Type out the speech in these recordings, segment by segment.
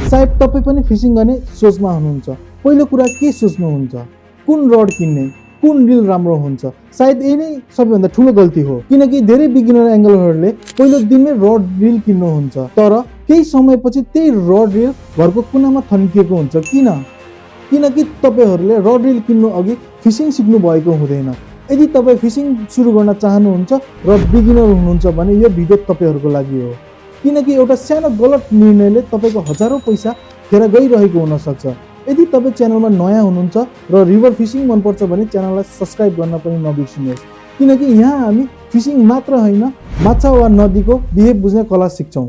सायद तपाईँ पनि फिसिङ गर्ने सोचमा हुनुहुन्छ। पहिलो कुरा के सोच्नुहुन्छ, कुन रड किन्ने, कुन रिल राम्रो हुन्छ? सायद यही नै सबैभन्दा ठुलो गल्ती हो, किनकि धेरै बिगिनर एङ्गलरहरूले पहिलो दिनमै रड रिल किन्नुहुन्छ, तर केही समयपछि त्यही रड रिल घरको कुनामा थन्किएको हुन्छ। किनकि तपाईँहरूले रड रिल किन्नु अघि फिसिङ सिक्नु भएको हुँदैन। यदि तपाईँ फिसिङ सुरु गर्न चाहनुहुन्छ र बिगिनर हुनुहुन्छ भने यो भिडियो तपाईँहरूको लागि हो, किनकि एउटा सानो गलत निर्णयले तपाईँको हजारौँ पैसा खेर गइरहेको हुनसक्छ। यदि तपाईँ च्यानलमा नयाँ हुनुहुन्छ र रिभर फिसिङ मनपर्छ भने च्यानललाई सब्सक्राइब गर्न पनि नबिर्सिनुहोस्, किनकि यहाँ हामी फिसिङ मात्र होइन, माछा वा नदीको बिहेभ बुझ्ने कला सिक्छौँ।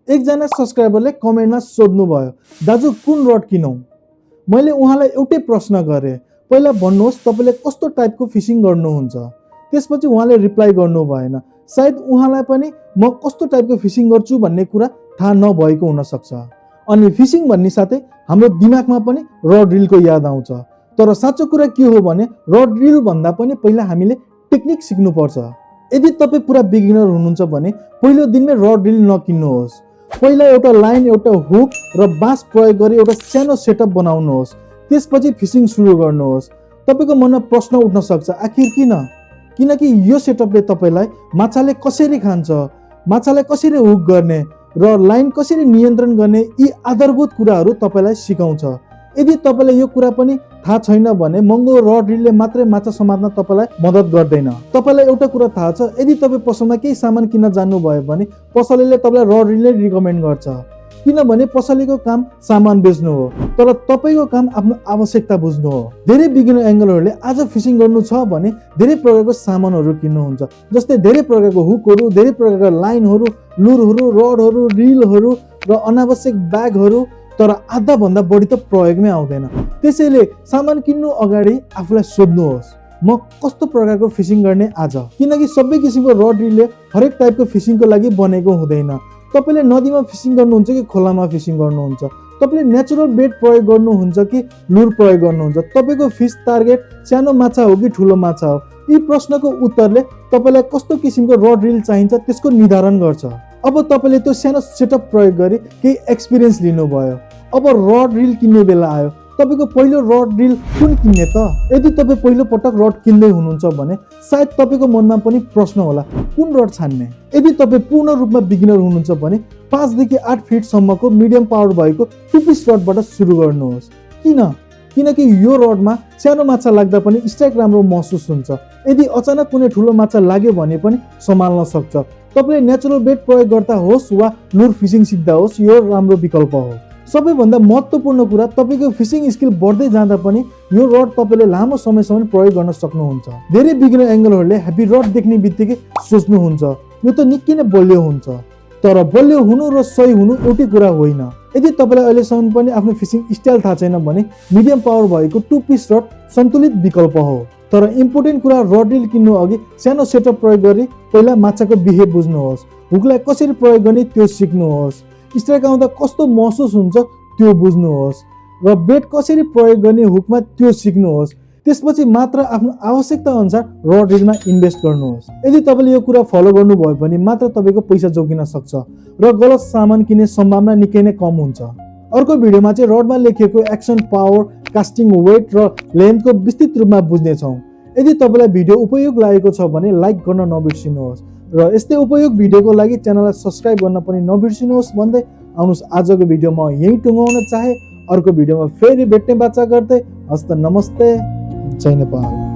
एकजना सब्सक्राइबरले कमेन्टमा सोध्नुभयो, दाजु कुन रड किनौँ? मैले उहाँलाई एउटै प्रश्न गरेँ, पहिला भन्नुहोस् तपाईँले कस्तो टाइपको फिसिङ गर्नुहुन्छ। त्यसपछि उहाँले रिप्लाई गर्नु भएन। सायद उहाँलाई पनि म कस्तो टाइपको फिसिङ गर्छु भन्ने कुरा थाहा नभएको हुनसक्छ। अनि फिसिङ भन्ने साथै हाम्रो दिमागमा पनि रड रिलको याद आउँछ। तर साँचो कुरा के हो भने रड रिल भन्दा पनि पहिला हामीले टेक्निक सिक्नुपर्छ। यदि तपाईँ पुरा बिगिनर हुनुहुन्छ भने पहिलो दिनमै रड रिल नकिन्नुहोस्। पहिला एउटा लाइन, एउटा हुक र बाँस प्रयोग गरी एउटा सानो सेटअप बनाउनुहोस्। त्यसपछि फिसिङ सुरु गर्नुहोस्। तपाईँको मनमा प्रश्न उठ्न सक्छ, आखिर किन? किनकि यो सेटअपले तपाईँलाई माछाले कसरी खान्छ, माछालाई कसरी हुक गर्ने र लाइन कसरी नियन्त्रण गर्ने यी आधारभूत कुराहरू तपाईँलाई सिकाउँछ। यदि तपाईँलाई यो कुरा पनि थाहा छैन भने महँगो रड रिलले मात्रै माछा समात्न तपाईँलाई मद्दत गर्दैन। तपाईँलाई एउटा कुरा थाहा छ, यदि तपाईँ पसलमा केही सामान किन्न जानुभयो भने पसलेले तपाईँलाई रड रिलले रिकमेन्ड गर्छ, किनभने पसलेको काम सामान बेच्नु हो, तर तपाईँको काम आफ्नो आवश्यकता बुझ्नु हो। धेरै बिगिनर एङ्गलरहरूले आज फिसिङ गर्नु छ भने धेरै प्रकारको सामानहरू किन्नुहुन्छ, जस्तै धेरै प्रकारको हुकहरू, धेरै प्रकारका लाइनहरू, लुरहरू, रडहरू, रिलहरू र अनावश्यक ब्यागहरू, तर आधा भन्दा बढी त प्रयोगमै आउँदैन। त्यसैले सामान किन्नु अगाडि आफूलाई सोध्नुहोस्, म कस्तो प्रकारको फिसिङ गर्ने आज? किनकि सबै किसिमको रड रिलले हरेक टाइपको फिसिङको लागि बनेको हुँदैन। तपाईँले नदीमा फिसिङ गर्नुहुन्छ कि खोलामा फिसिङ गर्नुहुन्छ? तपाईँले नेचुरल बेट प्रयोग गर्नुहुन्छ कि लुर प्रयोग गर्नुहुन्छ? तपाईँको फिस टार्गेट सानो माछा हो कि ठुलो माछा हो? यी प्रश्नको उत्तरले तपाईँलाई कस्तो किसिमको रड रिल चाहिन्छ त्यसको निर्धारण गर्छ। अब तपाईँले त्यो सानो सेटअप प्रयोग गरी केही एक्सपिरियन्स लिनुभयो। अब रड रिल किन्ने बेला आयो। तपाईँको पहिलो रड रिल कुन किन्ने त? यदि तपाईँ पहिलो पटक रड किन्दै हुनुहुन्छ भने सायद तपाईँको मनमा पनि प्रश्न होला, कुन रड छान्ने? यदि तपाईँ पूर्ण रूपमा बिगिनर हुनुहुन्छ भने 5 देखि 8 फिटसम्मको मिडियम पावर भएको 2 पिस रडबाट सुरु गर्नुहोस्। किनकि यो रडमा सानो माछा लाग्दा पनि स्ट्राइक राम्रो महसुस हुन्छ। यदि अचानक कुनै ठुलो माछा लाग्यो भने पनि सम्हाल्न सक्छ। तपाईँले नेचुरल बेट प्रयोग गर्दा होस् वा लुर फिसिङ सिक्दा होस्, यो राम्रो विकल्प हो। सबैभन्दा महत्त्वपूर्ण कुरा, तपाईँको फिसिङ स्किल बढ्दै जाँदा पनि यो रड तपाईँले लामो समयसम्म प्रयोग गर्न सक्नुहुन्छ। धेरै बिगिनर एङ्गलरहरूले हेभी रड देख्ने बित्तिकै सोच्नुहुन्छ यो त निकै नै बलियो हुन्छ, तर बलियो हुनु र सही हुनु एउटै कुरा होइन। यदि तपाईँलाई अहिलेसम्म पनि आफ्नो फिसिङ स्टाइल थाहा छैन भने मिडियम पावर भएको 2 पिस रड सन्तुलित विकल्प हो। तर इम्पोर्टेन्ट कुरा, रड रिल किन्नु अघि सानो सेटअप प्रयोग गरी पहिला माछाको बिहेभ बुझ्नुहोस्, हुकलाई कसरी प्रयोग गर्ने त्यो सिक्नुहोस्, स्ट्राइक आउँदा कस्तो महसुस हुन्छ त्यो बुझ्नुहोस् र बेट कसरी प्रयोग गर्ने हुकमा त्यो सिक्नुहोस्। त्यसपछि मात्र आफ्नो आवश्यकता अनुसार रड रिलमा इन्भेस्ट गर्नुहोस्। यदि तपाईँले यो कुरा फलो गर्नुभयो भने मात्र तपाईँको पैसा जोगिन सक्छ र गलत सामान किन्ने सम्भावना निकै नै कम हुन्छ। अर्को भिडियोमा चाहिँ रडमा लेखिएको एक्सन, पावर, कास्टिङ वेट र लेन्थको विस्तृत रूपमा बुझ्नेछौँ। यदि तपाईँलाई भिडियो उपयोग लागेको छ भने लाइक गर्न नबिर्सिनुहोस् र यस्तै उपयोग भिडियोको लागि च्यानललाई सब्सक्राइब गर्न पनि नबिर्सिनुहोस् भन्दै आउनुहोस् आजको भिडियो म यही टुङ्गाउन चाहे। अर्को भिडियोमा फेरि भेट्ने बाचा गर्दै हस्त नमस्ते, जय नेपाल।